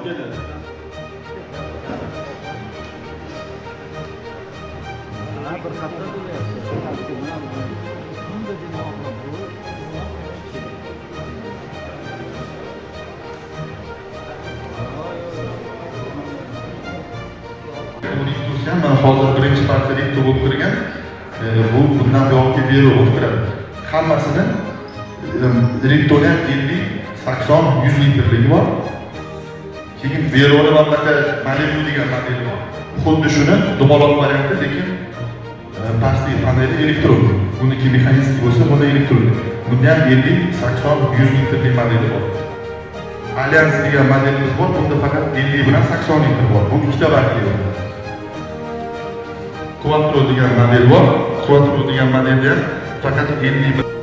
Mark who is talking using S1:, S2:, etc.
S1: Keladi.
S2: Ha, bir hafta bo'lyapti. Bunda bu.
S3: 12 ham mana hozir birinchi partiya Ritto bo'lib kirgan. Bu bundan buyog'iga Velo bo'lib kiradi. Hammasini Rittoni ham 50, 80, 100 litrligi bor. Keyin Veloni mana bunaqa Malibu degan modeli bor. Xuddi shuni dumaloq varianti, lekin pastki paneli elektron. Buniki mexanik bo'lsa, bunda elektron. Bunda ham 50, 80, 100 litrlik modeli bor. Allianz degan modelimiz bor, bunda faqat 50 bilan 80 litr bor. Bu ikkita bakli bor. Quattro degan model bor. Quattro degan modelda ham faqat 50